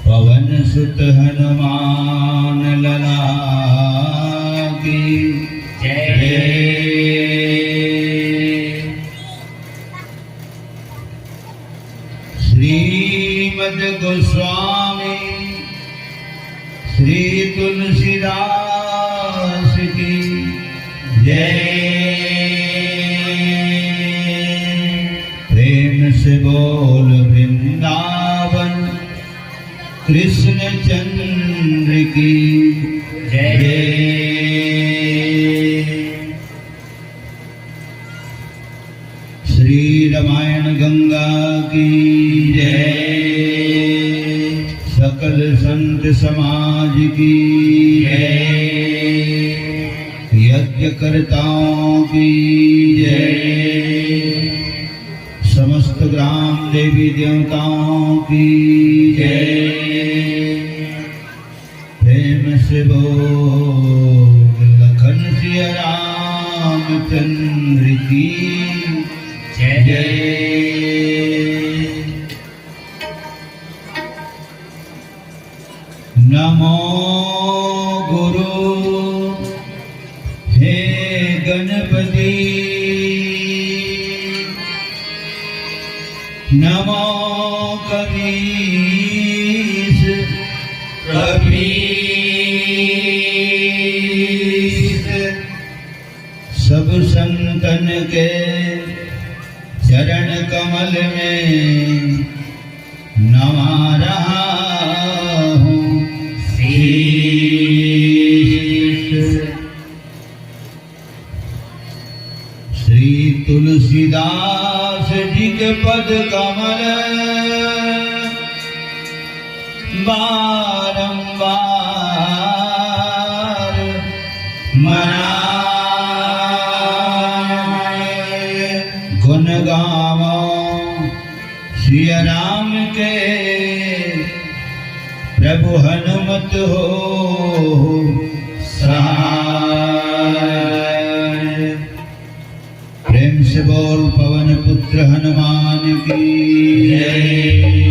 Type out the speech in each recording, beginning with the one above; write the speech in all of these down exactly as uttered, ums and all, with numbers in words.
पवन सुत हनुमान लला की जय। श्रीमद गोस्वामी श्री तुलसीदास की जय। प्रेम से बोल वृंदावन कृष्ण चंद्र की जय। श्री रामायण गंगा की जय। सकल संत समाज की जय। यज्ञकर्ताओं की जय। समस्त ग्राम देवी देवताओं की जय। प्रेम से बोल लखन सिया रामचंद्र की जय। नमो गुरु हे गणपति, नमो कवीश कपीश। सब संतन के चरण कमल में नवा रहा हूँ शीश। श्री तुलसीदास जी के पद कमल बारंबार मनाए। गुण गावो सिया राम के, प्रभु हनुमत हो सहाय। प्रेम से बोल पवन पुत्र हनुमान की जय।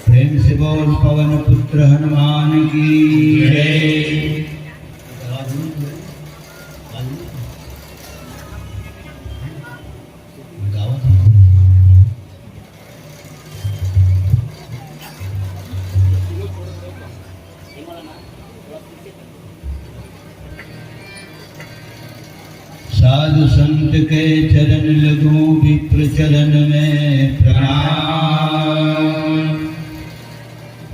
प्रेम से बोल पवन पुत्र हनुमान की जय। साधु संत के चरण लगूं, विप्र चरण में प्रणाम।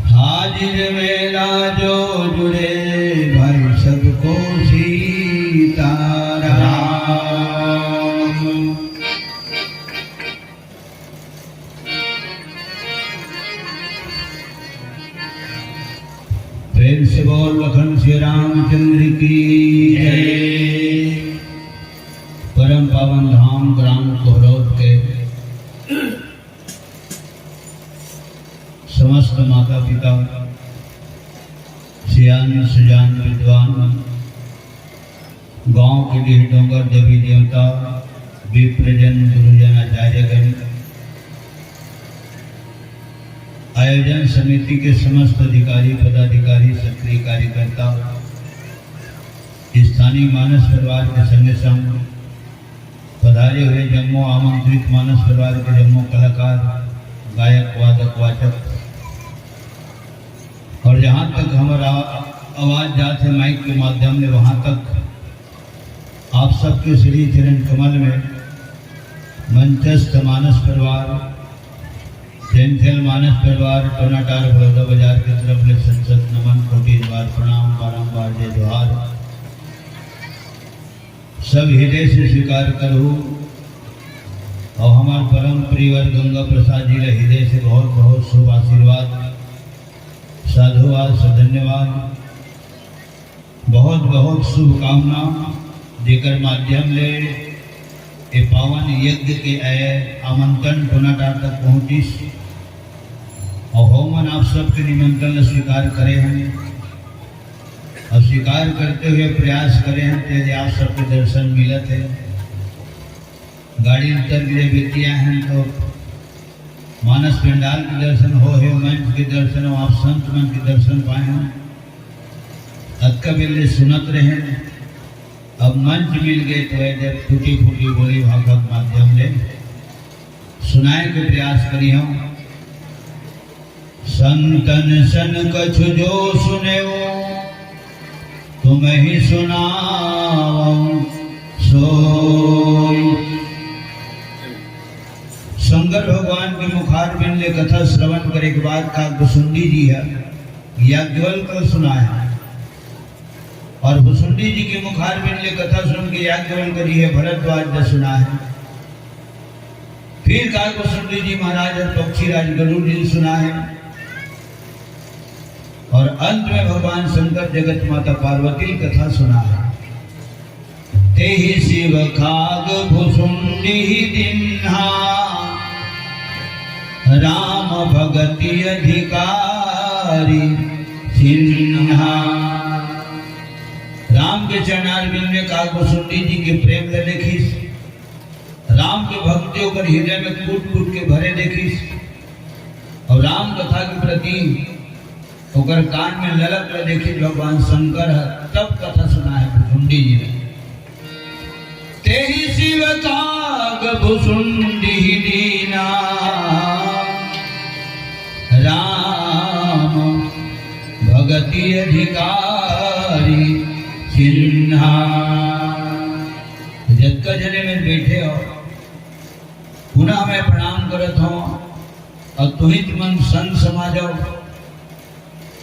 हाजिर मेला जो जुड़े, भाई सबको सीताराम। प्रेम से बोल लखन श्री रामचंद्र की जय। परम पावन धाम ग्राम कोहरौद के समस्त माता पिता, सियान सुजान विद्वान, गांव के डीह डोंगर देवी देवता, विप्रजन, गुरुजन, आचार्यगण, आयोजन समिति के समस्त अधिकारी, पदाधिकारी, सक्रिय कार्यकर्ता, स्थानीय मानस परिवार के संगे संग पधारे हुए जम्मो आमंत्रित मानस परिवार के जम्मो कलाकार, गायक, वादक, वाचक, और जहाँ तक हमारा आवाज जात है माइक के माध्यम ले, वहाँ तक आप सबके श्री चरण कमल में मंचस्थ मानस परिवार, सेंथिल मानस परिवार, टोनाटार बड़ौदा बाजार के तरफ ले सत सत नमन, कोटि बार प्रणाम, बारंबार जय जोहार। सब हृदय से स्वीकार करो और हमार परम प्रियवर गंगा प्रसाद जी ला हृदय से बहुत बहुत शुभ आशीर्वाद, साधुवाद, सधन्यवाद, बहुत बहुत शुभकामना, जेकर माध्यम ले ए पावन यज्ञ के ए आमंत्रण टोनाटार तक पहुंचिस और हमन आप सबके निमंत्रण ला स्वीकार करे हन। अब स्वीकार करते हुए प्रयास करे हैं, तेरे आप सबके दर्शन मिलत है। गाड़ी उतर के जब एती आए हैं तो मानस पंडाल के दर्शन हो है, मंच के दर्शन हो, आप संत मन के दर्शन पाए हैं। अतका बेर ले सुनत रहे, अब मंच मिल गए तो ए जब टूटी फूटी बोली भाखा के माध्यम ले सुनाए के प्रयास करी हूँ। संतन सन कछु जो सुनेउ, तुमहि सुनावउ सोई। शंकर भगवान के मुखारबिंद ले कथा श्रवण करे के बाद काकभुसुंडी जी ह याज्ञवल्क्य ल सुनाए। और भुसुंडी जी के मुखारबिंद ले कथा सुन के याज्ञवल्क्य जी ह भरद्वाज ल सुनाए। फिर काकभुसुंडी जी महाराज और पक्षीराज गरुड़ जी ल सुनाए। और अंत में भगवान शंकर जगत माता पार्वती ल कथा सुनाए। तेहि शिव काकभुसुंडी दीन्हा राम भगति अधिकारी सिन्हा। राम के चरणारविंद में काकभुसुंडी जी के प्रेम ल देखिस, राम के भक्ति ओकर हृदय में कूट कूट के भरे देखिस, अउ राम कथा के प्रति ओकर कान में ललक ल देखिस भगवान शंकर ह, तब कथा सुनाय हे भुसुंडी जी ल। तेहि सिव काकभुसुंडी दीना, राम भगति अधिकारी सिन्हा। जतका जने में बैठे हो, पुनः मैं प्रणाम करत हूँ। अउ तुहिच मन संत समाज हो,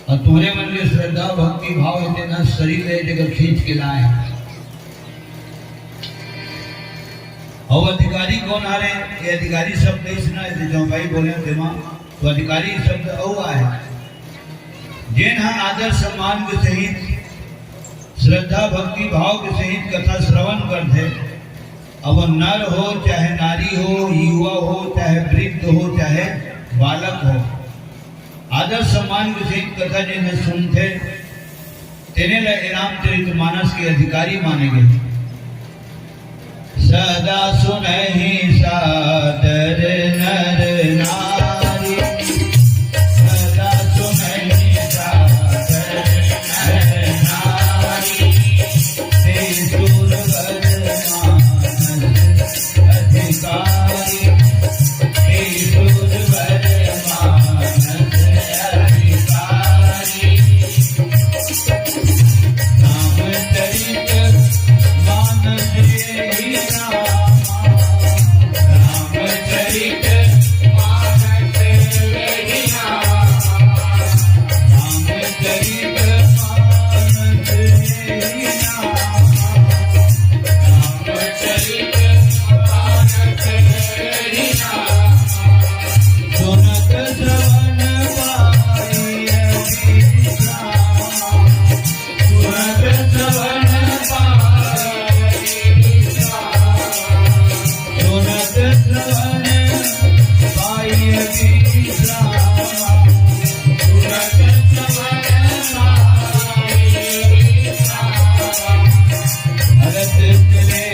अउ तुंहरे मन के श्रद्धा भक्ति भाव हे, तेन ह शरीर ले जेकर खींच के लाय हे। अउ अधिकारी कोन हरे? ये अधिकारी शब्द अइसना हे, जो भाई बोले तेमा, तो अधिकारी शब्द अउ आय, जेन ह आदर सम्मान के सहित, श्रद्धा भक्ति भाव के सहित कथा श्रवण करथे। अब नर हो, चाहे नारी हो, युवा हो, चाहे वृद्ध हो, चाहे बालक हो, आदर सम्मान के सहित कथा जेन ह सुनथे, तेने ल ए रामचरित मानस के अधिकारी माने गे। सदा सुनहि सादर नर नारी, सदा सुनहि सादर नर नारी, हे सुरवर मानस अधिकारी, हे सुरवर मानस अधिकारी। रामचरित मानस यहि रामा, रामचरित मानस यहि रामा, रामचरित मानस यहि रामा, रामचरित मानस यहि रामा। सुनत श्रवण पाई अति श्यामा। सुनत श्रवण पाई अति श्यामा। सुनत श्रवण पाई अति श्यामा। सुनत श्रवण पाई अति श्यामा। भरत चले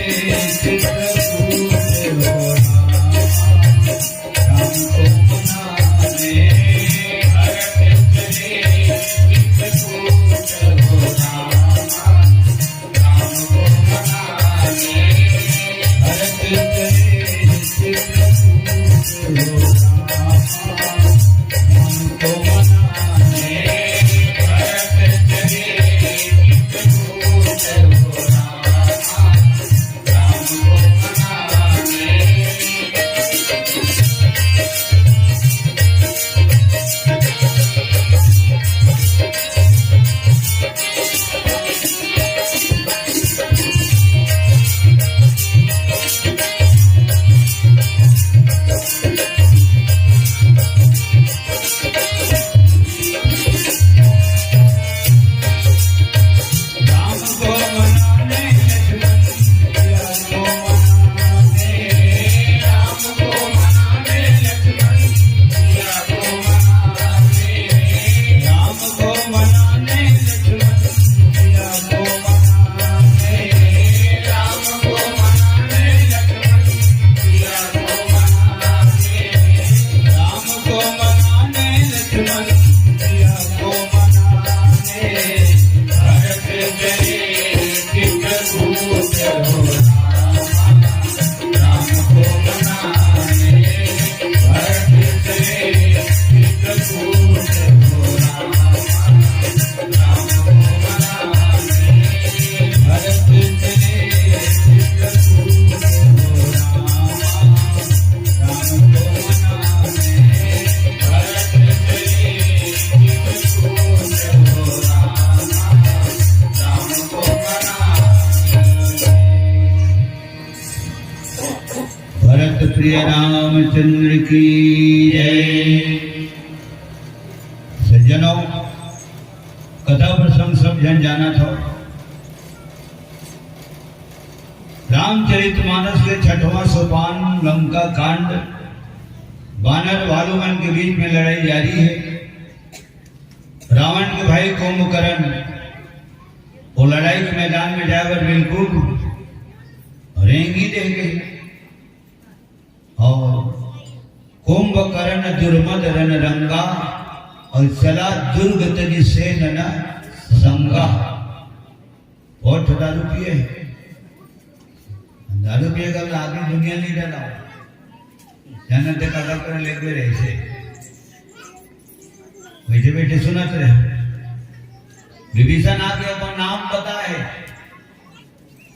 चित्रकूट हो रामा। राम को मनाने भरत चले चित्रकूट हो रामा। राम को मनाने भरत चले चित्रकूट हो रामा। राम को मनाने भरत चले चित्रकूट हो रामा। भरत प्रिय रामचंद्र की जय। सज्जनों, कथा प्रसंग सब झन जानत हो। रामचरितमानस के छठवां सोपान लंका कांड, बानर भालू मन के बीच में लड़ाई जारी हे। रावण के भाई कुंभकर्ण वो लड़ाई के मैदान में जाए बर बिल्कुल रेंगी दे गे। अउ कुंभकर्ण दुर्मद रणरंगा, अउ चला दुर्ग तजि सेन न संगा। बहुत दारू पिए हे। दारू पिए का आदमी दुनिया नहीं डरा। जानते का कर लेके रहे से। बैठे बैठे सुनत रहे। विभीषण आके अपन नाम बताए।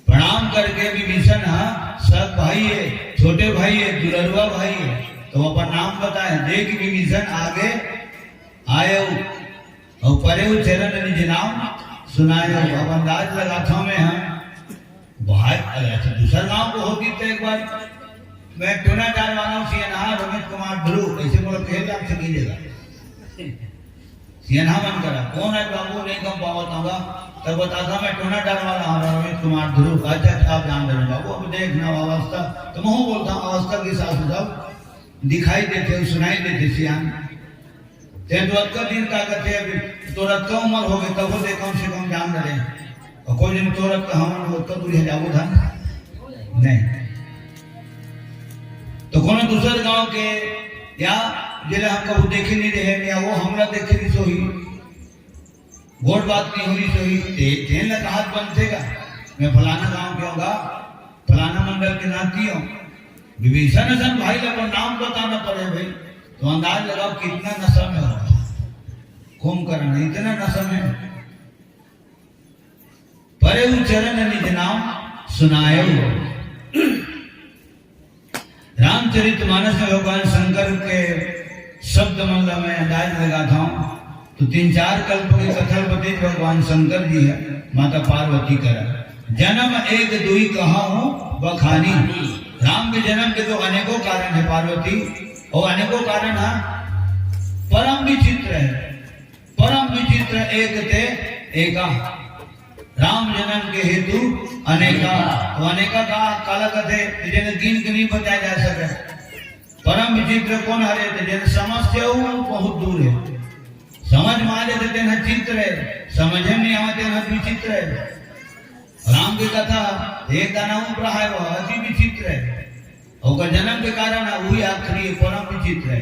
प्रणाम करके विभीषण, हाँ, सब भाई हे, छोटे भाई हे, दुलरुआ भाई हे, तो अपन नाम बताए। देख विभीषण आगे आए, अउ परे चरण निज नाम सुनाए। अब अंदाज लगाथंव मैं, हाँ, भाई, अरे अच्छा, दूसर गांव के होतिस त एक बार मैं टोना डार वाला हूँ, सियनहा रमेश कुमार ध्रुव, ऐसे मोला कहे जान सकी जगह। सियनहा मन करा, "कौन है बाबू, नहीं कम पावत हूँ गा।" तब बताथंव, "मैं टोना डार वाला हूँ, रमेश कुमार ध्रुव।" "अच्छा, अच्छा, आप जान रहे बाबू, अब देखना अवस्था।" तो महूँ बोलथंव, "अवस्था के हिसाब से सब दिखाई देथे, सुनाई देथे सियान।" ते तो अतका दिन का कथे, अभी तोर अतका उम्र हो गए, तब दे कम से कम जान रहे। अउ कोई दिन तोर अतका हमन अतका दूरी जाबो धन नहीं। तो कोनो दूसर गांव के या जेला हम कभू देखे नहीं रहे, या वो हमला देखे नहीं सोही, गोठ बात नहीं होनी सोही, ते, तेन ला कहात बनथे गा, "मैं फलाना गांव के हूँ गा, फलाना मंडल के नाती हूँ।" विभीषण असन भाई ला अपन नाम बताना पड़े भाई, तो अंदाज लगाओ कितना नशा में हो। कुंभकर्ण इतना नशा में। परे चरण निज नाम सुनाए। रामचरित मानस में भगवान शंकर के शब्द मन ला मैं अंदाज लगाथंव, तो तीन चार कल्प के कथा बताथे भगवान शंकर जी हे, माता पार्वती करा। "जन्म एक दुई कहा हूँ बखानी।" राम के जन्म के तो अनेकों कारण हे पार्वती, अउ अनेकों कारण हे, परम विचित्र हे। परम विचित्र एक ते एका। राम जन्म के हेतु अनेका। तो अनेका का काला कथे, जेन गिन के नहीं बताए जा सके। परम विचित्र कौन हरे? तो जेन समझ से वो बहुत दूर हे। समझ में आ जाथे तेन ह चित्र हे, समझे में नहीं आवे तेन ह विचित्र हे। राम के कथा एक दाना उपरा हे, वो अति विचित्र हे। ओकर जन्म के कारण हे, वही आखिरी हे, परम विचित्र हे।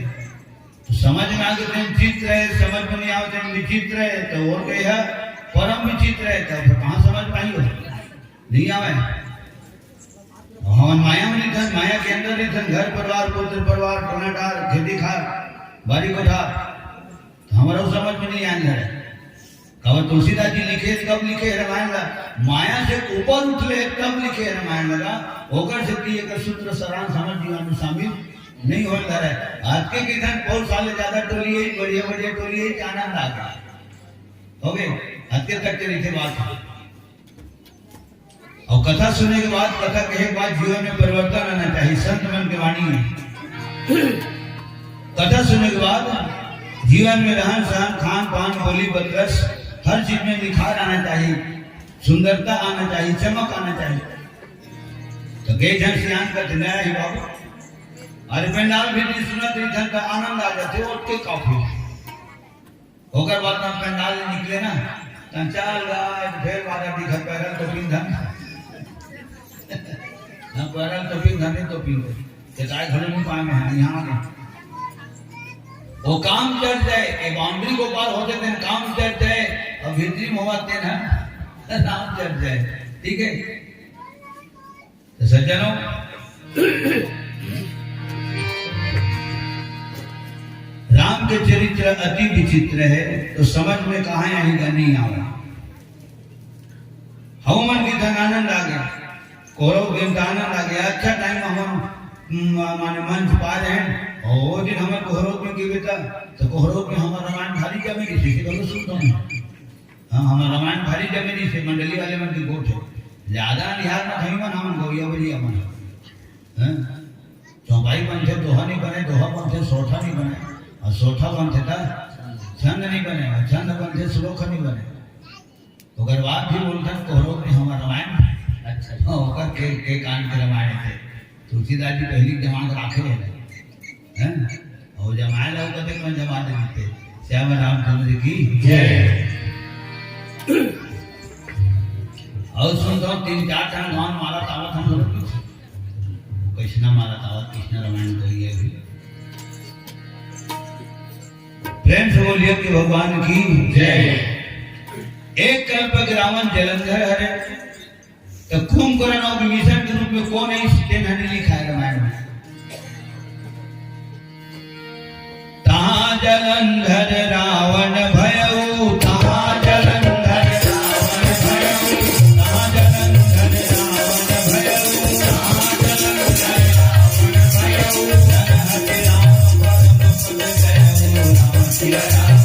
तो समझ में आगे तेन चित्र हे, समझ में नहीं आवे तेन विचित्र हे, तो और कहे हे परम विचित्र हे, तो फिर कहाँ समझ में आही हो? नहीं आवे। हमन माया में रहिथन, माया के अंदर रहिथन, घर परिवार, पुत्र परिवार, टोना डार, खेती खार, बारी कोठार, तो हमरो समझ में नहीं आन धरे। काबर तुलसीदास जी लिखे, कब लिखे हे रामायण ला? माया से ऊपर उठले तब लिखे हे रामायण ला। ओकर सेती एकर सूत्र सारांश हमर जीवन में शामिल नहीं होए धरे। आज के किसान बहुत साल ज्यादा टोली हे, बढ़िया बढ़िया टोली हे, आनंद आ गया। हो गए, आज के तक के लिखे बात हे। अउ कथा सुने के बाद, कथा कहे के बाद जीवन में परिवर्तन आना चाहिए। संत मन के वाणी हे, कथा सुने के बाद जीवन में रहन सहन, खान पान, बोली बतरस, हर चीज में निखार आना चाहिए, सुंदरता आना चाहिए, चमक आना चाहिए। तो कई झन सियान कथे, "नहीं बाबू, अरे पंडाल भी नहीं सुनत रहिथन त आनंद आ जाथे, ओतके काफी।" ओकर बाद हम पंडाल ले निकले ना, त चल गा, फेर बाजा दिखत, पैरल तो पिंधन। हम पैरल तो पिंधन, नहीं तो पिंधन। ते काय घलो नहीं पाए में हे, यहाँ आ गए। वो काम चल जाए, ये बाउंड्री को पार होते दिन काम चल जाए, अब भीतरी में होवत दिन हे, राम चल जाए। ठीक हे? तो सज्जनों, राम के चरित्र अति विचित्र हे, तो समझ में कहाँ आही गा, नहीं आवा। हमन के धन आनंद आ गया, कौरव के धन आनंद आ गया। अच्छा टाइम हम, म-, माने मंच पा रहे हैं, और वो दिन हमर कौरव में गिरे था, तो कौरव में हमर रामायण भारी जमे, किसी के तो सुनता हूँ। हाँ, हमर रामायण भारी जमे रहिसे, मंडली वाले मन के गोठ हे। ज्यादा अंधियार मत होई मन, हमन गौरिया बलिया मन। हैं? चौपाई बनथे, दोहा नहीं बने, दोहा बनथे, सोरठा नहीं बने। अउ सोरठा बनथे त छंद नहीं बने, अउ छंद बनथे, श्लोक नहीं बने। ओकर बाद भी बोलथन, "कौरव में हमर रामायण।" अच्छा। हाँ, ओकर के, के कान के रामायण हे। तुलसीदास जी पहली दिमाग राखे हे। हैं? अउ जमाए ला कतेक मन जमा दे देथे। श्याम रामचंद्र की जय। अउ सुनथंव तीन चार ठन गाँव माला तावत हम लोग। कृष्णा माला तावत, कृष्णा रामायण कही है अभी। प्रेम से बोलिए कि भगवान की जय। एक कल्प के रावण जलंधर हरे, त कुंभकर्ण अउ विभीषण के रूप में कोन आइस, तेन ह नइ लिखाय रामायण में। तहाँ जलंधर रावण भयउ, तहाँ जलंधर रावण भयउ, तहाँ जलंधर रावण भयउ, तहाँ जलंधर रावण भयउ, जन हति राम परम पद जयउ, राम सिया राम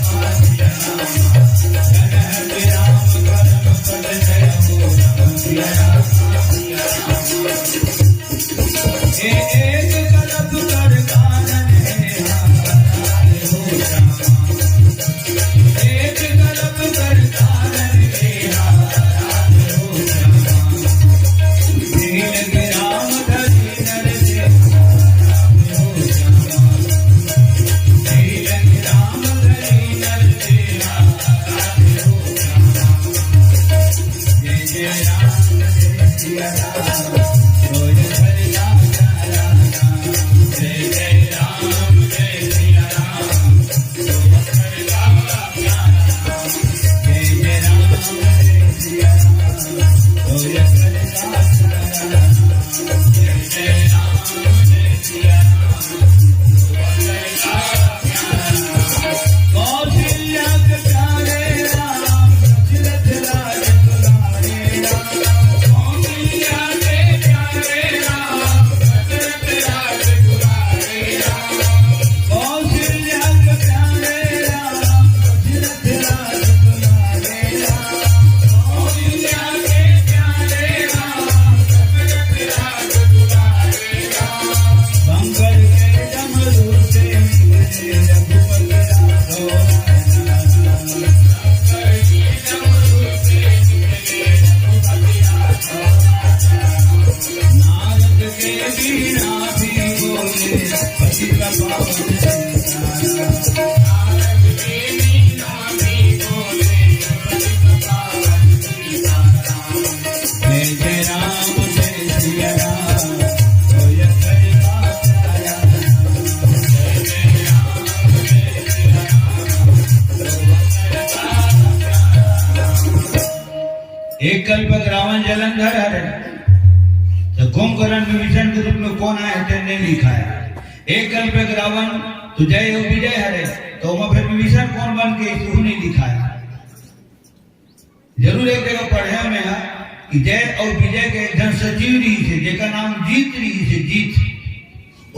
सिया राम। एक कल्प के रावण जलंधर हरे, त कुंभकर्ण विभीषण के रूप में कोन आय हे, तेन नइ लिखाय। एक कल्प के रावण तो जय अउ विजय हरे, त ओमा फेर विभीषण कोन बन के, इहू नइ लिखाय। जरूर एक जगह पढ़े हंव मैं ह कि जय अउ विजय के एक झन सचिव रिहिस हे, जेकर नाम जीत रिहिस हे, जीत।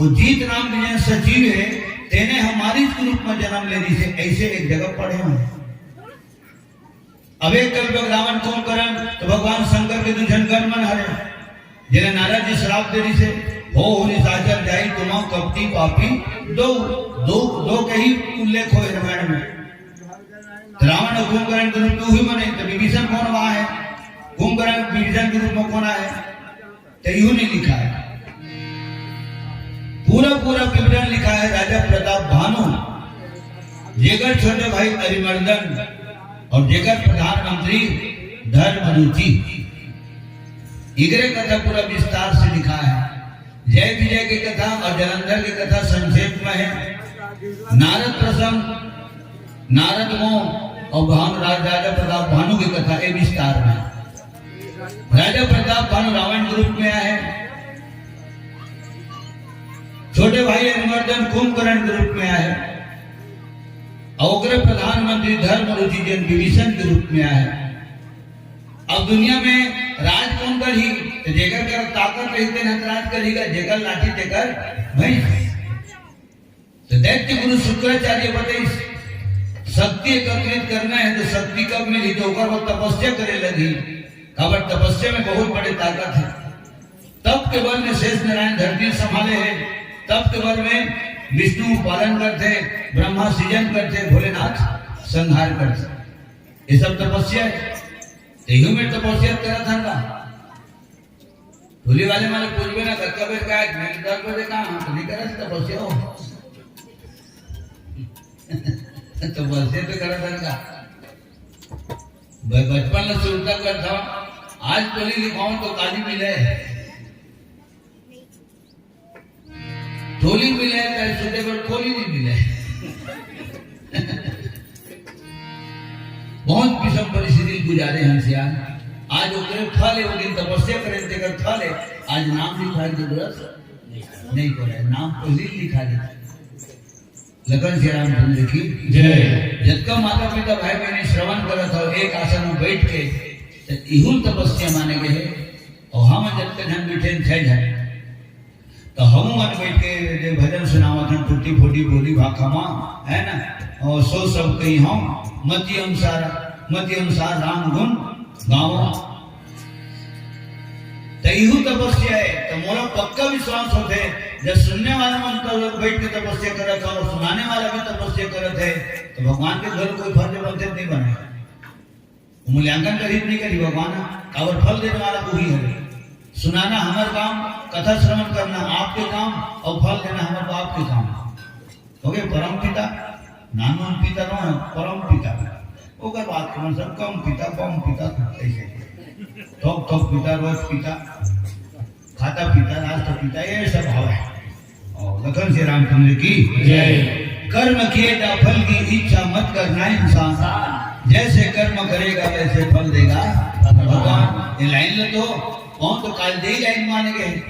वो जीत नाम के जेन सचिव हे, तेने ह मारीच के रूप में जनम ले रिहिस हे, अइसे एक जगह पढ़े हंव। अब एक कल्प के रावण कुंभकर्ण, त भगवान शंकर के दू झन गण मन हरे, जेला नारद जी श्राप दे रिहिस हे, "होहु निशाचर जाई तुम्हउ कपटी पापी दउ।" दो, दो के ही उल्लेख होय रामायण में। त रावण अउ कुंभकर्ण के रूप में उही मन हे, त विभीषण कोन आय हे? कुंभकर्ण विभीषण के रूप में कोन आय हे? त इहू नइ लिखाय। पूरा पूरा विवरण लिखाय हे राजा प्रताप भानु, जेकर छोटे भाई अरिमर्दन अउ जेकर प्रधानमंत्री धर्मरुचि। इकरे कथा पूरा विस्तार से लिखाय हे। जय विजय के कथा अउ जलंधर के कथा संक्षेप में हे। नारद प्रसंग, नारद मोह अउ भानु, राज-, राजा प्रताप भानु के कथा ए विस्तार में। राजा प्रताप भानु रावण के रूप में आय हे, छोटे भाई अरिमर्दन कुंभकर्ण के रूप में आय हे, अउ ओकरे प्रधानमंत्री धर्मरुचि जेन विभीषण के रूप में आय हे। अब दुनिया में राज कोन करही? त जेकर करा ताकत रही तेन ह राज करही गा, जेकर लाठी तेकर भैंस। त दैत्य गुरु शुक्राचार्य बताइस, शक्ति एकत्रित करना हे त शक्ति कब मिलही? त ओकर बर तपस्या करे लगही। काबर तपस्या में बहुत बड़े ताकत हे। तप के बल में शेष नारायण धरती संभाले हे, तप के बल में विष्णु पालन करथे, ब्रह्मा सृजन करथे, भोलेनाथ संहार करथे। ये सब तपस्या हे। त इहू में तपस्या करत हन गा। टोली वाले मन पूछबे ना, कतका बेर का हे? मैं दस बजे का, हम तो नइ करत तपस्या हो। तो बस ये तो करत हन का? ब-, बचपन ले सुरता करत हव, आज टोली लिखाऊं तो काली मिले, टोली मिले, चाहे सुते बर खोली नहीं मिले। बहुत विषम परिस्थिति गुजारे हन सियान। आज ओकरे फल हे, वो दिन तपस्या करे, तेकर फल हे। आज नाम लिखाय के जरूरत नहीं पड़े, नाम पहली लिखा दे। लखन सिया रामचंद्र की जय। जतका माता पिता भाई बहन श्रवण करत हो, एक आसन में बैठ के, तो इहू तपस्या माने गए हे। और हम जतका झन बैठे हैं, छह झन, तो हम मन बैठ के जे भजन सुनावत हैं, टूटी फूटी बोली भाखा मा, है ना? और सो सब कही हम, मति अनुसार, मति अनुसार राम गुण गावो। त इहू तपस्या हे, त मोला पक्का विश्वास होथे, जब सुनने वाला मन का लोग बैठ के तपस्या करत हे और सुनाने वाला भी तपस्या करत हे, तो भगवान के घर कोई फर्ज बनथे नहीं बने। मूल्यांकन कभी नहीं करी भगवान, काबर फल देने वाला वही हरे। सुनाना हमर काम, कथा श्रवण करना आपके काम और फल देना हमर बाप के काम। ओके, परम पिता, नानोन पिता नो है, परम पिता। ओकर बाद के मन सब कम पिता, बम पिता, ऐसे। थोक थोक पिता, रोज पिता, खाता पिता, नाश्ता पिता, ये सब हवे। और लखन सिया रामचंद्र की जय। कर्म किए जा फल की इच्छा मत करना इंसान, जैसे कर्म करेगा वैसे फल देगा भगवान। ये लाइन ले तो, कौन तो काल दे लाइन माने गए।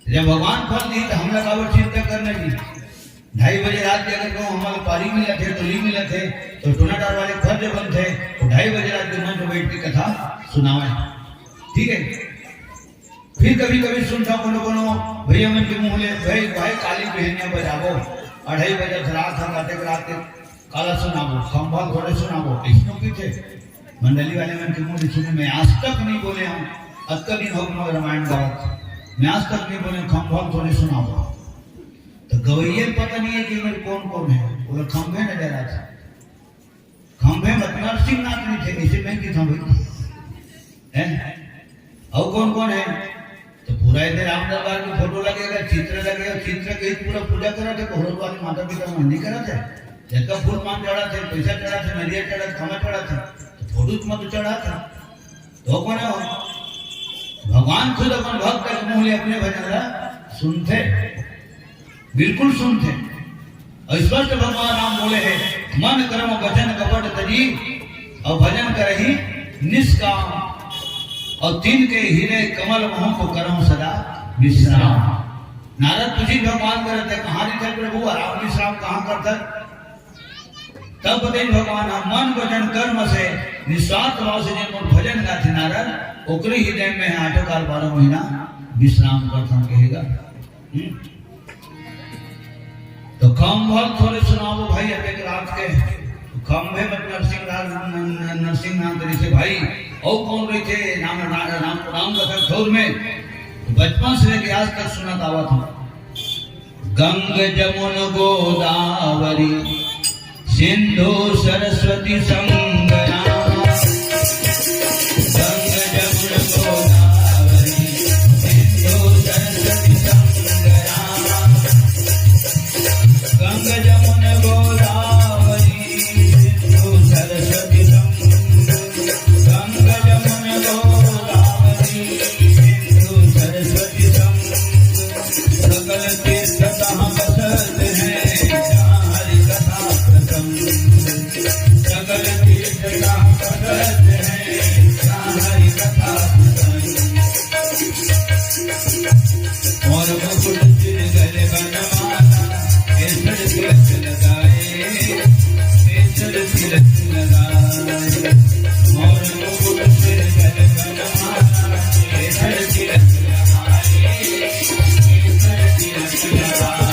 जब भगवान फल दी तो हमला काबर चिंता करना जी। ढाई बजे रात के अगर कहूँ हमारे पारी मिलत हे, टोली मिलत हे, तो टोना डार वाले फर्ज बनथे, तो ढाई बजे रात के मंच में बैठ के कथा सुनावे। ठीक है, फिर कभी कभी सुनता कोनो कोनो भैया मन के मुंह ले, "भाई, भाई, काली बिहनिया बजाबो, अढ़ाई बजे रात है, काटे के रात के काला सुनाबो, खंभा थोड़े सुनाबो", ऐसनो पीछे मंडली वाले मन के मुंह ले सुने, मैं आज तक नहीं बोले हूँ, अतका दिन हो गया रामायण गावत, मैं आज तक नहीं बोले, "खंभा थोड़े सुनाबो।" तो गवैया पता नहीं है कि मेरे कौन कौन है, वो लोग खंभे नजर आते। खंभे मत नरसिंह नाथ नहीं थे, ऐसे मैं की था भाई, हैं? और कौन कौन है? तो पूरा इधर राम दरबार में फोटो लगेगा, चित्र लगेगा, चित्र के ही पूरा पूजा करा थे, घोड़ों वाले माता पिता मन नहीं करा थे। जबका फूल मान चढ़ा थे, पैसा चढ़ा थे, नरिया चढ़ा थे, खमा चढ़ा थे, तो फोटो मत चढ़ा था। तो कौन है वो? भगवान खुद अपन भक्त के मुंह ले अपने भजन ला सुनथे, बिल्कुल सुनथे। और स्पष्ट भगवान राम बोले हैं, "मन क्रम वचन कपट तजी, और भजन करही निष्काम, और तिनके हृदय कमल महु को करहु सदा विश्राम।" नारद पूछी भगवान करत हे, "कहाँ रहिथे प्रभु, आराम विश्राम कहाँ करथे?" तब बतई भगवान ह, "मन वचन कर्म से निस्वार्थ भाव से जेन मोर भजन गाथे नारद, ओकरे हृदय में आठों काल बारह महीना विश्राम करथन," कहेगा। हम्म? तो खंभा थोड़े सुनाबो भाई, अतेक रात के खंभे मत नरसिंह नाथ, न-, न-, नरसिंह नाथ रहिथे भाई, और कौन रहिथे? राम, राम, राम, राम कथा ठौर में। तो बचपन से लेके आज तक सुनत आवत हूँ। गंग जमुन गोदावरी सिंधु सरस्वती संगमा। गंग जमुन गोदावरी सिंधु सरस्वती संगमा। गंग जमुन गोदावरी सिंधु सरस्वती संगमा। गंग जमुन गोदावरी सिंधु सरस्वती संगमा। सकल तीर्थ तहाँ प्रसिद्ध है, जहाँ हरि कथा प्रसंग। सकल तीर्थ तहाँ प्रसिद्ध है, जहाँ हरि कथा प्रसंग। और मुकुट सिर गले बनमाला, केसर तिलक लगाए, केसर तिलक लगाए। और मुकुट सिर गले बनमाला, केसर तिलक लगाए, केसर तिलक लगाए।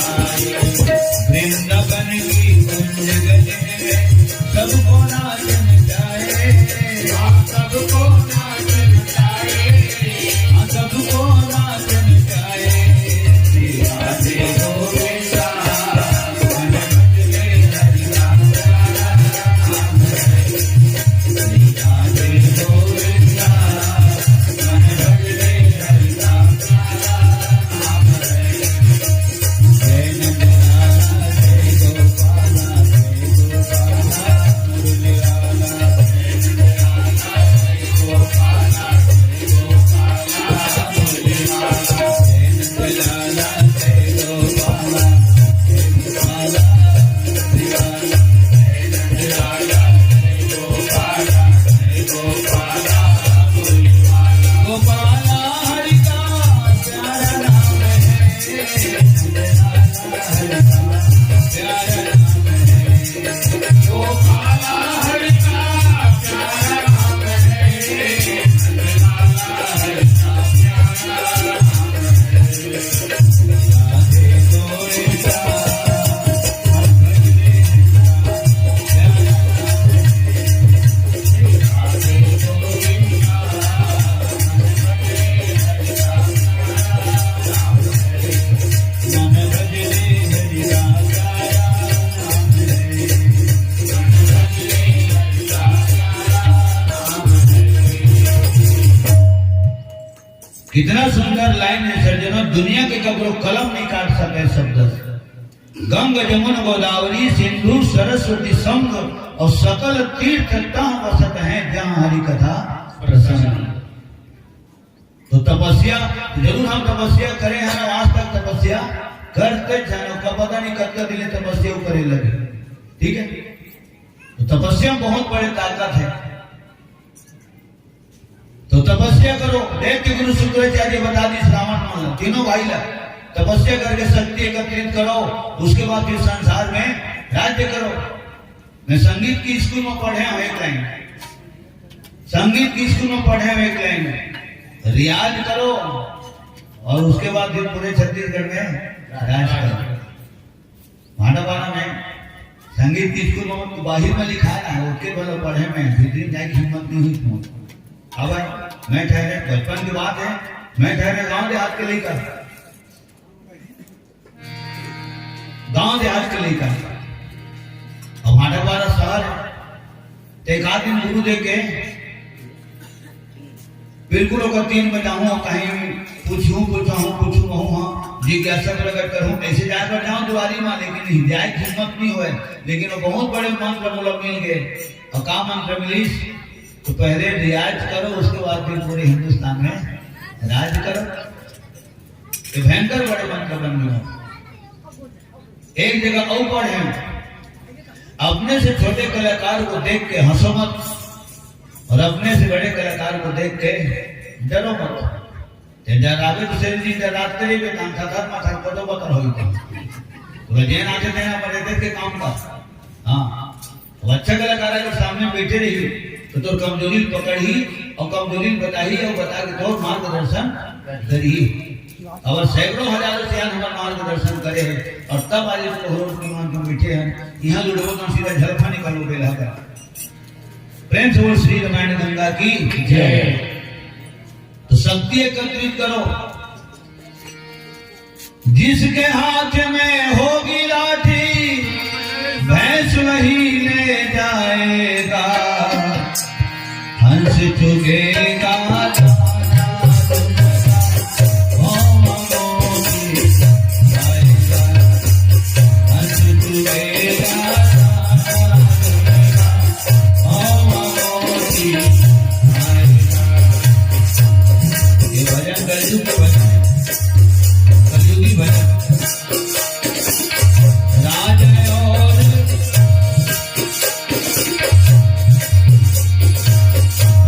वृंदावन की कुंज गली में सबको नाचन चाहे, हाँ, सबको नाचन चाहे, हाँ, सबको नाचन चाहे। श्री राधे गोविंदा, मन बदले हरि राम राम। श्री राधे गोविंदा, मन बदले हरि राम राम। जय नंदलाला, जय गोपाला। कितना सुंदर लाइन है सज्जनों, दुनिया के ककरो कलम नहीं काट सके शब्द से। गंग जमुन गोदावरी सिंधु सरस्वती संग और सकल तीर्थ तह बसत हैं जहाँ हरि कथा प्रसंग। तो तपस्या जरूर हम तपस्या करे हैं, आज तक तपस्या करते जानो का पता नहीं कब तक दिले तपस्या करे लगे। ठीक है, तो तपस्या में बहुत बड़े ताकत है। तो तपस्या करो, दैत्य गुरु शुक्राचार्य बता दी श्रावण माला तीनों भाई ला तपस्या करके शक्ति एकत्रित करो, उसके बाद फिर संसार में राज्य करो। मैं संगीत की स्कूल में पढ़े हूँ एक लाइन, संगीत की स्कूल में पढ़े हूँ एक लाइन, रियाज करो और उसके बाद फिर पूरे छत्तीसगढ़ में राज करो। भाटापारा में संगीत की स्कूल में तो बाहिर में लिखा है, ओके बोलो पढ़े में भीतरी जाए की हिम्मत नहीं हुई। अब मैं ठहरे बचपन की बात है, मैं ठहरे गांव देहात के लेकर गांव देहात के लइका। अब भाटापारा शहर, तो एक आध दिन गुरु देखे बिल्कुल ओकर तीन बजाहूँ, कहीं पूछूँ, पूछाहूँ, पूछूँ, कहूँ हाँ, जिज्ञासा प्रकट करूँ, ऐसे जाकर जाऊँ दुआरी माँ, लेकिन नहीं जाए हिम्मत नहीं हुए। लेकिन वो बहुत बड़े मंत्र मुला मिल गए। और का मंत्र मिलीस? तो पहले रियाज करो, उसके बाद फिर पूरे हिंदुस्तान में राज करो। ये भयंकर बड़े मंत्र बन गए। एक जगह और पढ़े, अपने से छोटे कलाकार को देख के हंसो मत और अपने से बड़े कलाकार को देख के डरो मत। ते डरावे तो शेर जी डराते रहिबे, काम था था माथा को तो बतर होई तो। तो जे नाचे देना पड़े देख के काम का। हाँ। अब अच्छा कलाकार अगर सामने बैठे रही तो तोर कमजोरी पकड़ही और कमजोरी बताही और बता के तोर मार्गदर्शन करही। और सैकड़ों हजारों सियान हमार मार्गदर्शन करे हैं और तब आज इस कोहरों के मान के बैठे हैं। यहाँ लुढ़बो तो सीधा झलफा निकालो बेला का। प्रेम से बोल श्री रामायण गंगा की जय। तो शक्ति एकत्रित करो। जिसके हाथ में होगी लाठी, भैंस वही ले जाएगा। हंस चुगेगा, हंस चुगेगा। ये भजन कलयुग का भजन है, कलयुगी भजन। राजा और,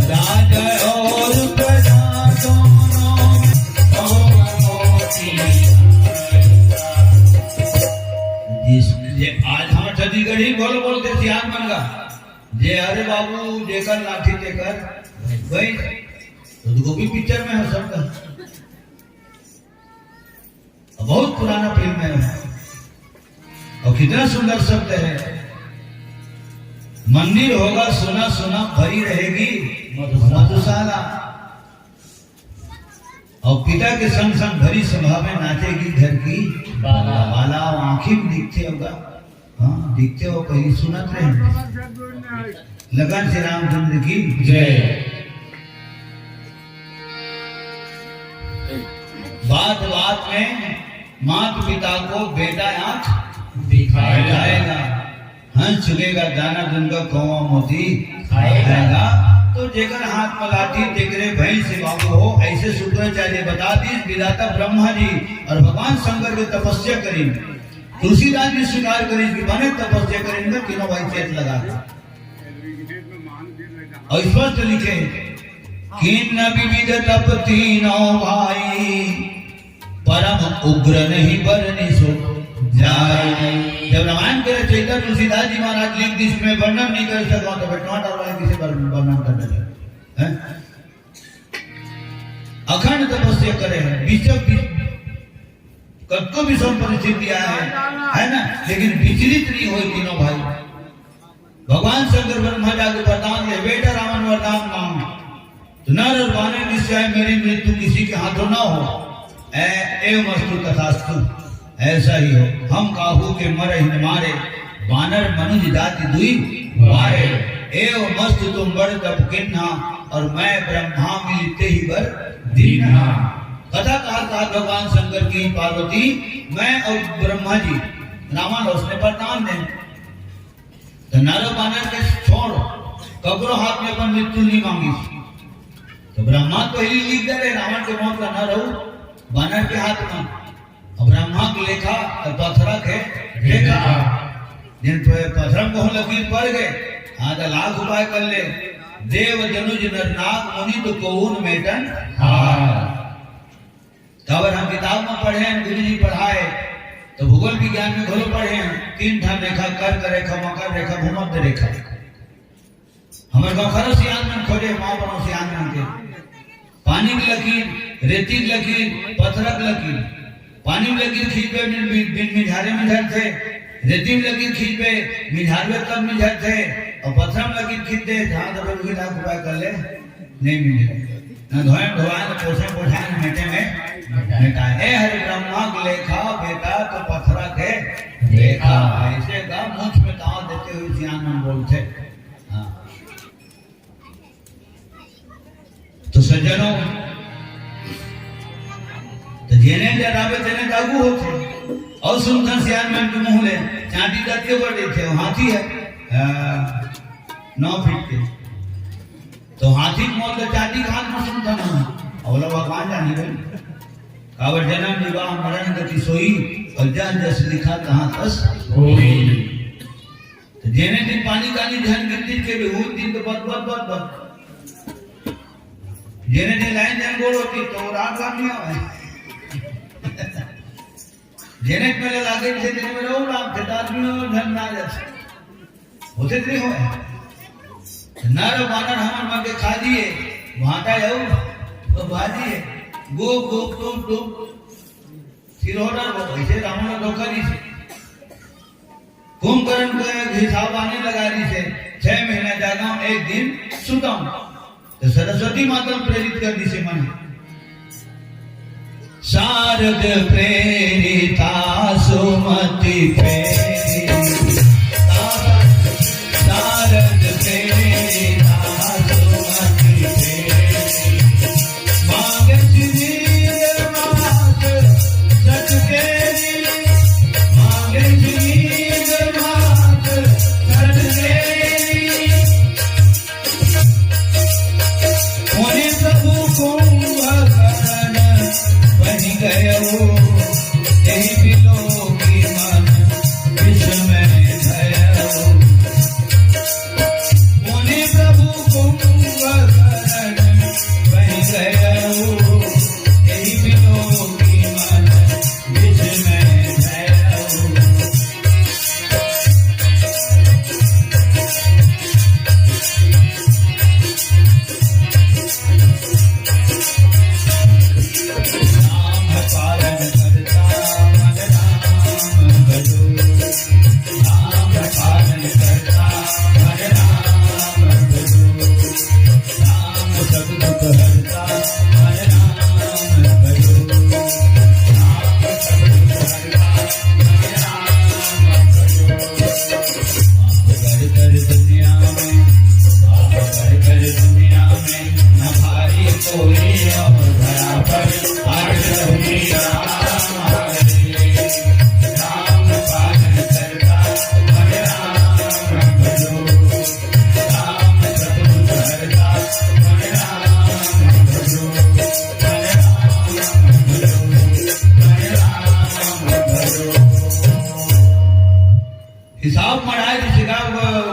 राजा और प्रजा दोनों में जिस, ये आज हम छत्तीसगढ़ी बोल बोल के सियान बन गा। जे अरे बाबू, जेकर लाठी तेकर भाई, तो गोपी पिक्चर में हो सकता। बहुत पुराना फिल्म है और कितना सुंदर शब्द है। मंदिर होगा सुना सुना, भरी रहेगी मधुशाला। और पिता के संग संग भरी सभा में नाचेगी घर की बाला। बाला आंखी में दिखते होगा। हाँ, दिखते हो, पहली सुनत रहे। लगन से रामचंद्र की जय। बात बात में मात पिता को बेटा आंख दिखाएगा। दिखाएगा। हंस चुगेगा दाना दुनका कौवा मोती खाएगा। खाएगा। तो जेकर हाथ में लाठी तेकरे भैंस से बाबू हो, ऐसे शुक्राचार्य बता दी विधाता ब्रह्मा जी और भगवान शंकर के तपस्या करी। तुलसीदास जी स्वीकार करी कि बने तपस्या करी, इनका तीनों भाई चेत लगा दे। और स्पष्ट लिखे, किन्न विविध तप तीनों भाई, परम उग्र नहीं बरनि सो जाई। जब रामायण के रचयिता तुलसीदास जी महाराज लिख दी, इसमें वर्णन नहीं कर सका, तो बैठवा डालवा किसे वर्णन, वर्णन करने लगे, हैं? अखंड तपस्या करे हैं, बीचक बीच, कतको भी सम परिस्थिति आए, है ना, लेकिन विचलित नहीं होए तीनों भाई। भगवान शंकर ब्रह्मा जाके वरदान दे, बेटा रावण वरदान मांग, तो नर और बानर निश्चय मेरी मृत्यु किसी के हाथों ना हो। ए, एवमस्तु तथास्तु, ऐसा ही हो। हम काहू के मरहि न मारे, बानर मनुज जाति दुई वारे। एवमस्तु तुम बर तप किन्हा, और मैं ब्रह्मा मिलते ही बर दीन्हा। कथा कहत कहत भगवान शंकर की पार्वती, मैं अउ ब्रह्मा जी, रावण उसने वरदान दे, त नर बानर के छोड़, ककरो हाथ में अपन मृत्यु नहीं मांगिस। त ब्रह्मा तो पहिली लिख दे रहे, रावण के मौत ला नर अउ बानर के हाथ में। अउ ब्रह्मा के लेखा त पथरा के रेखा। जिन पे पथरा में कहूँ लकीर पड़ गए, हाँ, त लाख उपाय कर ले। देव जनुज नर नाग मुनि तो कोउन मेटन हार। काबर हम किताब में पढ़े हैं, गुरु जी पढ़ाए, तो भूगोल विज्ञान में घलो पढ़े हैं, तीन ठन रेखा, कर्क रेखा, मकर रेखा, भूमध्य रेखा। हमर गाँव खरो सियान मन खोजे, माँ बनो सियान मन के। पानी के लकीर, रेती के लकीर, पथरा के लकीर। पानी में लकीर खींचबे, बिन, बिन, बिन मिझारे मिझरथे। रेती में लकीर खींचबे, मिझारबे तब मिझरथे। अउ पथरा में लकीर खींच दे, जहाँ दबे वही लाख उपाय कर ले, नहीं मिले। न धोए धोए, न पोसे पोछाए, न मेटे में मेटाए। ए हरि ब्रह्मा के लेखा, बेटा तो पथरा के रेखा। ऐसे का मुछ में ताव देते हुए सियान मन बोलथे। हाँ। तो सज्जनों, तो जेने डरावे तेने दागू होथे। अउ सुनथन सियान मन के मुँह ले, चांटी जात के बढ़ देथे, हाथी है, आ, नौ फीट के। तो हाथी के मौत तो चांटी के हाथ में सुनथन हम। अउ ओला भगवान जानी भाई। काबर जनम विवाह मरण गति सोई, अउ जहाँ जस लिखा तहाँ तस होई। तो जेने दिन पानी कानी झन गिरती के भी, उन दिन तो बद, बद, बद, बद। जेने दिन लाइन झन गोल होती, तो रात रात नहीं आवे। जेने मेले लागे से दिन में रहू राम, खेत आदमी हो, झन ना जाते। होते नहीं होए। नर बानर हमर मन के खा लिए, भाटा जाऊ, तो बाजी है। गो, गो, टुम, टुम। सिरोडा को ऐसे रावण धोखा दी से। कुंभकर्ण के हिसाब आने लगा दी से, छह महीना जागम, एक दिन सुतम। तो सरस्वती माता प्रेरित कर दी से मन। शारद प्रेरिता सुमति प्रेरिता। शारद प्रेरिता सुमति प्रेरिता। मांगे श्री मात सत तेरी। मांगे श्री मात सत तेरी। मुनि प्रभु कुंभकर्ण बनि गयो, तेहि बिलो की मन विस्मय भयो। मुनि प्रभु कुंभकर्ण बनि गयो, तेहि बिलो की मन विस्मय भयो। हिसाब मढ़ाए दिस गा,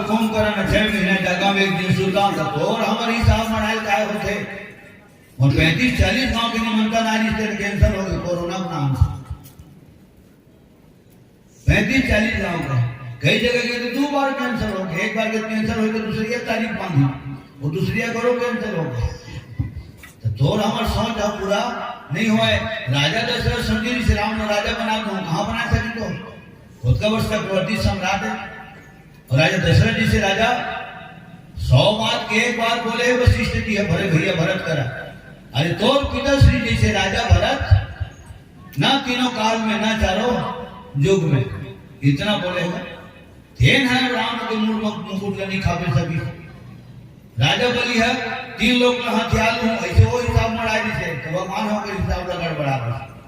कुंभकर्ण छह महीना जगह में एक दिन सुता था, तो और हमर हिसाब मढ़ाए काय होथे? और पैंतीस चालीस गांव के निमंत्रण आ रही थे, cancel हो गए कोरोना के नाम से। पैंतीस चालीस गांव का कई जगह के तो दो बार cancel हो गए, एक बार के cancel हो तो दूसरी एक तारीख बांधी, वो दूसरी एक करो cancel हो गए। तो तोर हमर सोच अब पूरा नहीं होए। राजा दशरथ समझे, श्री राम ने राजा बना दो, कहाँ बना सकी तो? खुद का वर्ष चक्रवर्ती सम्राट है। और राजा दशरथ जी से राजा सौ बात के एक बात बोले है वशिष्ठ जी, है भरे भैया भरत करा। अरे तोर पिता श्री जैसे राजा भरत, ना तीनों काल में, ना चारों युग में, इतना बोले हो। तेन है राम के मूल मु-, मुकुट ला नहीं खाबे सकी। राजा बलि ह तीन लोक ला हथिया लूं, अइसे वो हिसाब मड़ा दिस हे, त भगवान ह ओकर हिसाब ला गड़बड़ा दिस।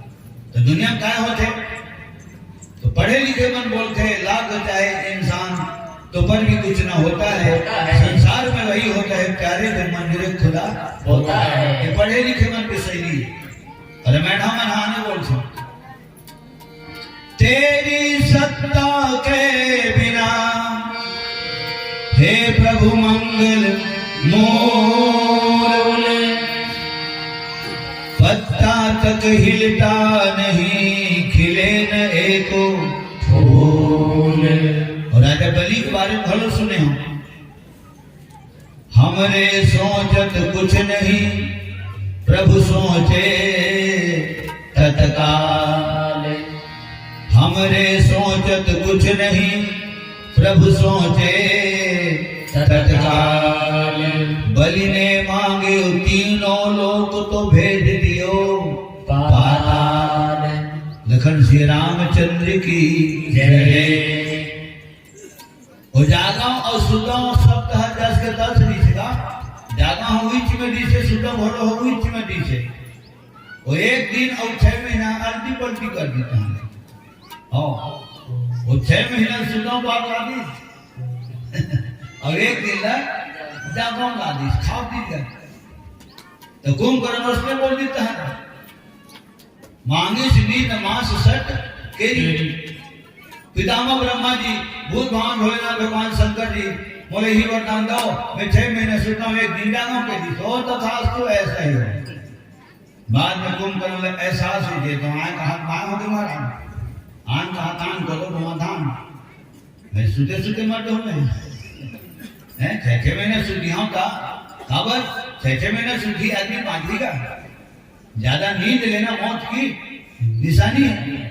त दुनिया म काय होथे? त पढ़े लिखे मन बोलथे, लाख चाहे इंसान, तो पर भी कुछ ना होता है। होता है। संसार में वही होता है प्यारे, जो मंजूर खुदा होता है। ये पढ़े लिखे मन के शैली हे। अरे मैडम मन हा नइ बोलथे। तेरी सत्ता के बिना, हे प्रभु मंगल मूल, पत्ता तक हिलता नहीं, खिले न एको फूल। अउ राजा बलि के बारे म घलो सुने हो, हमरे सोचत कुछ नहीं, प्रभु सोचे तत्काल। हमरे सोचत कुछ नहीं, प्रभु सोचे तत्काल। बलि ने मांगे तीनों लोक, तो भेज दियो पाताल। लखन श्री रामचंद्र की जय। अउ जागंव अउ सुतंव सब तह जस के तस दिस हे गा। जागंव ह उइच में दिस हे, सुतंव घलो ह उइच में दिस हे। अउ एक दिन अउ छह महीना अल्टी पल्टी कर दिस हे। हाँ, अउ छह महीना सुतंव बार ला दिस, अउ एक दिन ला जागंव ला दिस, खाव दिस गा। त कुंभकर्ण ओसने बोल दिस हे। मांगिस नींद मास सट केरी। पितामह ब्रह्मा जी, भूत भगवान भोलेनाथ, भगवान शंकर जी, मोला इही वरदान दव, मैं छह महीना सुतंव, एक दिन जागंव, कहि दिस। तो तथास्तु, ऐसा ही हो। बाद में कुंभकर्ण ला एहसास होइस, तो आय कहा, "काय होगे महाराज?" आन कहा, "तान करो, भगवान धान।" मैं सुते सुते मर जाहूं मैं। हैं, छह छह महीना सुतिहां का? काबर? छह छह महीना सुतही आदमी बांचही का? ज्यादा नींद लेना मौत की निशानी है।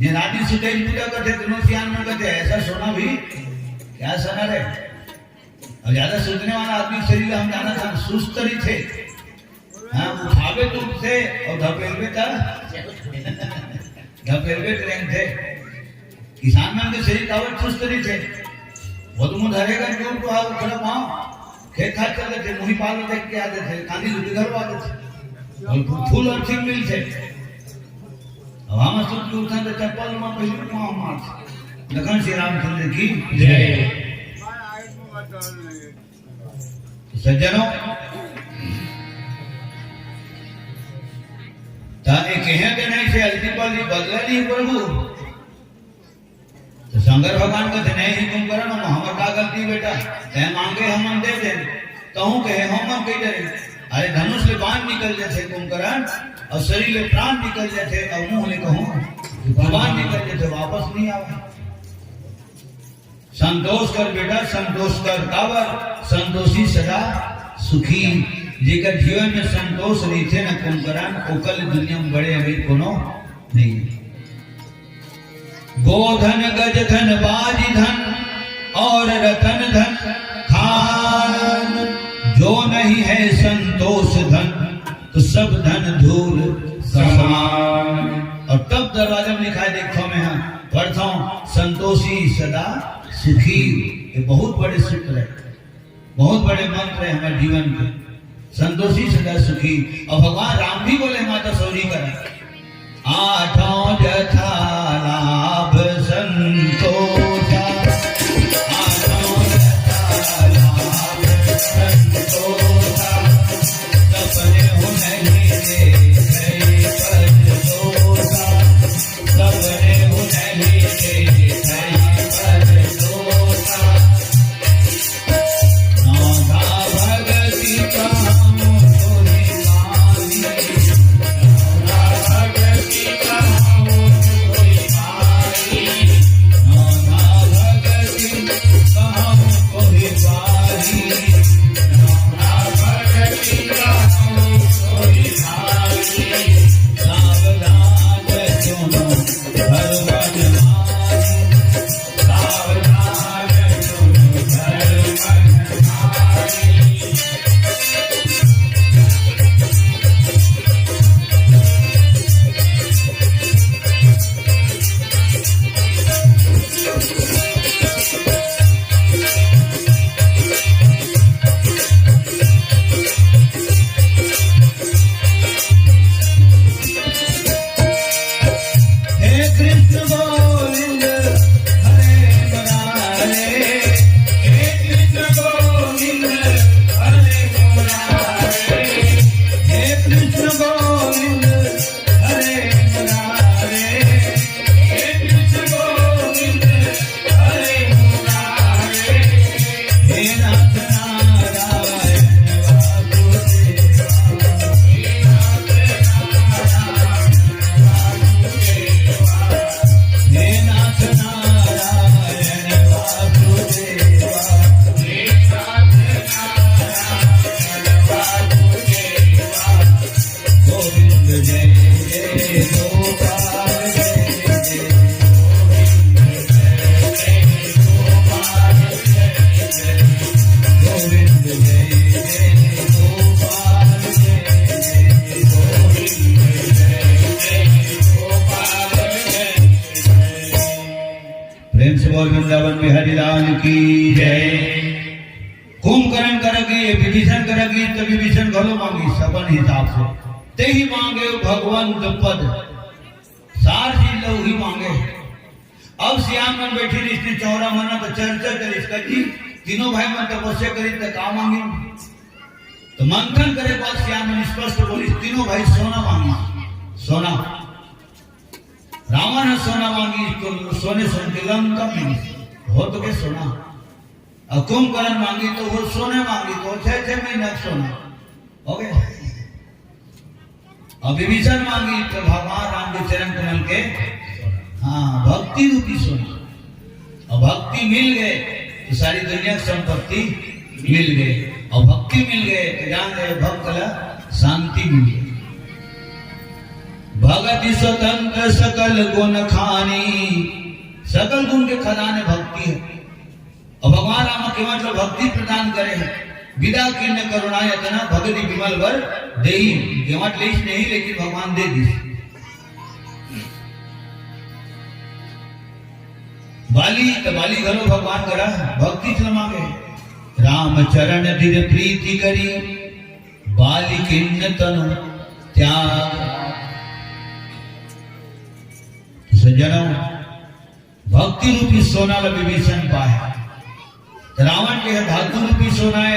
जे रात दिन सुते पूजा करथे, कोनो सियान मन कहथे, "ऐसा सोना भी क्या सोना रे?" अउ ज्यादा सुतने वाला आदमी शरीर हम जानथन सुस्त रहिथे। हाँ, उठाबे तो उठथे अउ धपेलबे त धपेलबे त रेंगथे। किसान मन के शरीर काबर चुस्त रहिथे? वो तो मुंह धरेगा जोर तो हाथ उठा पाँव, खेत खार चल देथे, मुही पाल देख के आ देथे, कांदी लुटी घर आ देथे। अउ फूल अउ ठीक मिलथे। अब हम सुत के उठन त चप्पल म पहिली पाँव मारथे। लखन श्री रामचंद्र की जय। सज्जनों, त ए कहे के नहीं से अल्टी पल्टी बदला नहीं प्रभु। त शंकर भगवान कहथे, "नहीं, नहीं कुंभकर्ण, हमर का गलती बेटा, तैं मांगे हमन दे दे, तहूं कहे हमन कहि डरे।" अरे धनुष ले बाण निकल जाथे कुंभकर्ण, अउ शरीर ले प्राण निकल जाथे, अउ मुंह ले कहूं जुबान निकल जाथे, वापस नहीं आवे। संतोष कर बेटा, संतोष कर। काबर? संतोषी सदा सुखी। जेकर जीवन में संतोष रहिथे न कुंभकर्ण, ओकर ले दुनिया में बड़े अमीर कोनो नहीं। गोधन गज धन बाज धन और रतन धन खान, जो नहीं है संतोष धन तो सब धन धूल समान। अउ तब दरवाजा में लिखाय, देखथंव मैं हा, पढ़थंव, संतोषी सदा सुखी। ये बहुत बड़े सूत्र हे, बहुत बड़े मंत्र हे हमर जीवन के। संतोषी सदा सुखी। अउ भगवान राम भी बोले, माता सौरी करा, आठों जथा लाभ संतोषा, आठों जथा लाभ संतोषा, सपने हो नहीं देखई परतोषा, सपने हो नहीं देखई परतोषा। की जय। कुंभकर्ण करा गिस, विभीषण करा गिस, त विभीषण घलो मांगिस अपन हिसाब से। तेहि मांगे भगवंत पद, सार चीज ल उही मांगे। अब सियान मन बइठे रहिस, चौरा मन त चर्चा करिस, कहि, "तीनों भाई मन तपस्या करिस त का मांगिन?" त मंथन करे के बाद सियान मन स्पष्ट बोलिस, "तीनों भाई सोना मांगिस, सोना।" रावण ह सोना मांगिस, त सोने सोन के लंका मांगिस, हो तो के सोना। अउ कुंभकर्ण मांगिस त ओ सोने मांगिस, त ओ छह छह महीना के सोना। हो गे। अउ विभीषण मांगिस त भगवान राम के चरण कमल के, हाँ, भक्ति रूपी सोना। अउ भक्ति मिल गे त सारी दुनिया के संपत्ति मिल गे। अउ भक्ति मिल गे त जान ले भक्त ला शांति मिल गे। भगति स्वतंत्र सकल गुण खानी, सकल गुण के खजाने भक्ति हे। अउ भगवान राम ह केवट ल भक्ति प्रदान करे हे। बिदा कीन्ह करुणा यतना, भगति बिमल बर देई। केवट लेइस नहीं, लेकिन भगवान दे दिस। बाली, त बाली घलो भगवान करा भक्ति च मांगे। राम चरण दिल प्रीति करी, बाली कीन्ह तनु त्याग। तो सज्जनों, भक्ति रूपी सोना ल विभीषण पाए। त रावण के ह धातु रूपी सोना हे,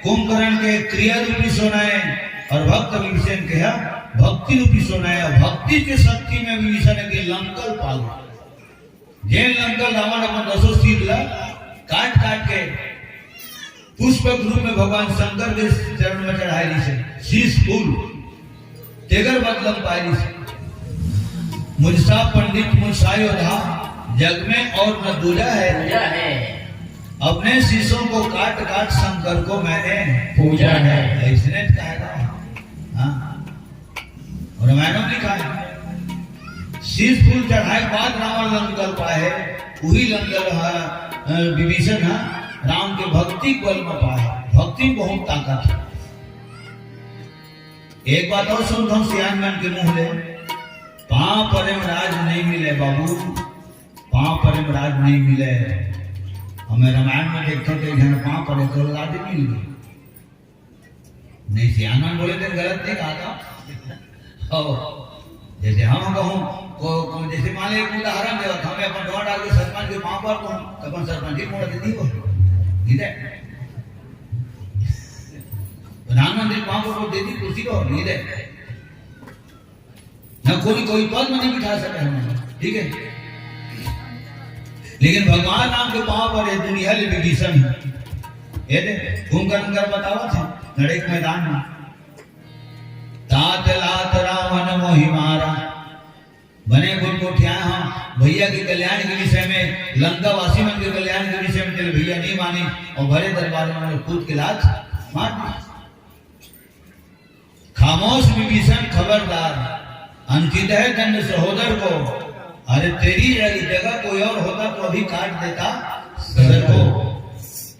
कुंभकर्ण के क्रिया रूपी सोना हे, अउ भक्त विभीषण के ह भक्ति रूपी सोना हे। अउ भक्ति के शक्ति में विभीषण के लंका ल पा गे। जेन लंका ल रावण अपन दसों सिर ल काट काट के पुष्प के रूप में भगवान शंकर के चरण में चढ़ाए रहिस हे, शीश फूल, तेकर बदला म पाए रहिस हे। मुझसा पंडित मुझसा योद्धा, जग में और न दूजा है। दूजा है। अपने शिष्यों को काट काट शंकर को मैंने पूजा है। अइसने कहे गा। हाँ। अउ रामायण में लिखा हे, शीश फूल चढ़ाए के बाद रावण लंका ल पाए हे, उही लंका ह, अ, विभीषण ह राम के भक्ति के बल म पाए हे। भक्ति में बहुत ताकत हे। एक बात अउ सुनथंव सियान मन के मुंह ले, पांव परे म राज नइ मिले बाबू, पांव परे म राज नइ मिले। हमें रामायण में देखथंव त एक झन पांव परे त राज मिल गे। नहीं, सियान मन बोले त गलत नइ कहा था। हो, जइसे हम कहूं, को, को, जइसे मान ले एक उदाहरण देवत, हमें अपन डोंट डाल के सरपंच के पांव पर कहूं, त अपन सरपंच ही मोड़ देती हो। ठीक हे? प्रधानमंत्री पांव पर देती कुर्सी को, ठीक हे? ना कोई, कोई पद में नइ बिठा सके हमें, ठीक हे? लेकिन भगवान राम के पांव परे दुनिया ले विभीषण हे। ये दे, कुंभकर्ण कर बतावत हे, लड़ाई के मैदान में। तात लात रावण मोहि मारा। बने गुण गोठियाए हंव, भइया के कल्याण के विषय में, लंका वासी मन के कल्याण के विषय में तेला भइया नइ मानिस, अउ भरे दरबार में कूद के लात मार दिस। खामोश विभीषण खबरदार, अंकित है दंड सहोदर को। अरे तेरी जगह कोई और होता तो अभी काट देता सर को।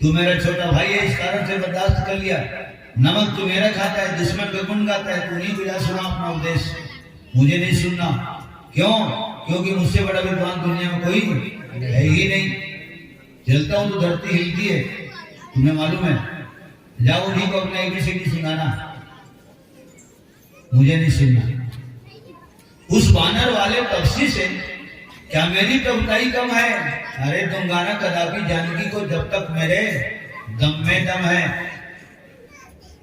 तू मेरा छोटा भाई है, इस कारण से बर्दाश्त कर लिया। नमक तू मेरा खाता है, दुश्मन का गुण गाता है, तू नहीं बुझा सुना अपना उद्देश्य, मुझे नहीं सुनना। क्यों? क्योंकि मुझसे बड़ा विद्वान दुनिया में कोई है ही नहीं। चलता हूं तो धरती हिलती है, तुम्हें मालूम है? जाओ उन्हीं को अपना एबीसीडी सुनाना, मुझे नहीं सुनना। उस बानर वाले पक्षी से क्या मेरी प्रभुताई कम है? अरे तुम गाना कदापि जानकी को, जब तक मेरे दम में दम है।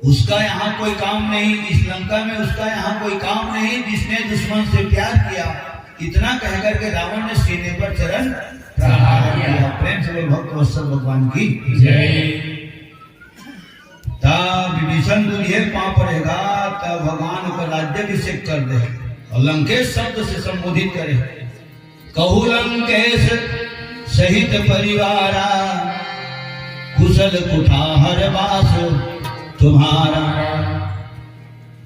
उसका यहाँ कोई काम नहीं, इस लंका में उसका यहाँ कोई काम नहीं। जिसने दुश्मन से प्यार किया, इतना कह करके रावण ने सीने पर चरण प्रहार किया। प्रेम से बोल भक्त वत्सल भगवान की जय। ता विभीषण दुनिया पांव परे गा, ता भगवान ओकर राज्याभिषेक कर दे अउ लंकेश शब्द से संबोधित करे। कहु लंकेश सहित परिवारा, कुशल कुठार बास तुम्हारा।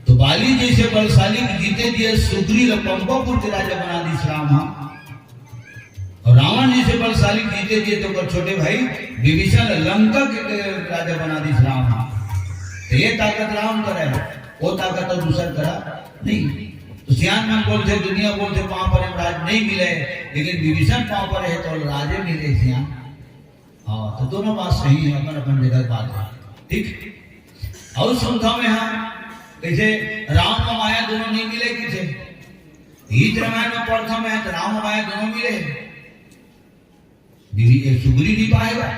तो बाली जइसे बलशाली के जीते दिए सुग्रीव ल पंपापुर के राजा बना दिस राम ह। अउ रावण जइसे बलशाली के जीते दिए तो ओकर छोटे भाई विभीषण ल लंका के राजा बना दिस राम ह। तो ये ताकत राम करा हे, वो ताकत तो दूसर करा नहीं। तो सियान मन बोलथे, दुनिया बोलथे, पांव परे म राज नहीं मिले, लेकिन विभीषण पांव परे हे तो राजे मिले सियान। हाँ, तो दोनों बात सही है, अपन अपन जगह बात है, ठीक। अउ सुनथंव मैं, हाँ, कइसे राम अउ माया दोनों नइ मिले कइसे? गीत रामायण में पढ़थंव मैं, तो राम अउ माया दोनों मिले हे। देवी के सुग्रीव जी पाए बा,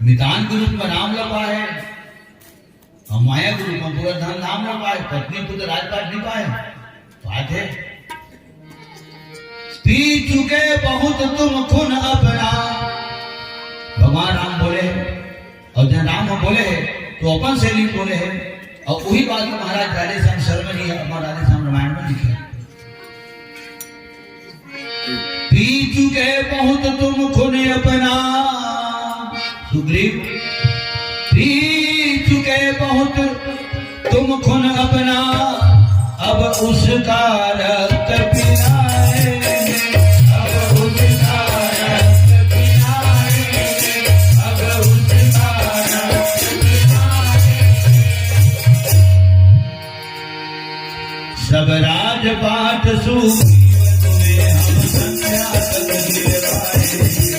मितान के रूप में राम ला पाए, अउ माया के रूप में पूरा धन धाम ला पाए, पत्नी पुत्र राजपाट नइ पाए। बात है, पी चुके बहुत तुम खून अपना। भगवान राम बोले हे, अउ जब राम ह बोले हे, तो अपन से नइ बोले हे। अउ वही बात महाराज राधेश्याम शर्मा जी अपन राधेश्याम रामायण में लिखे। पी चुके बहुत तुम खून अपना, सुग्रीव, पी चुके बहुत तुम खून अपना, अब उसका रक्त पिलाएंगे, अब उसका रक्त पिलाएंगे, अब उसका रक्त पिलाएंगे। सब राजपाट सुग्रीव तुम्हें हम संध्या तक दिलवाएंगे।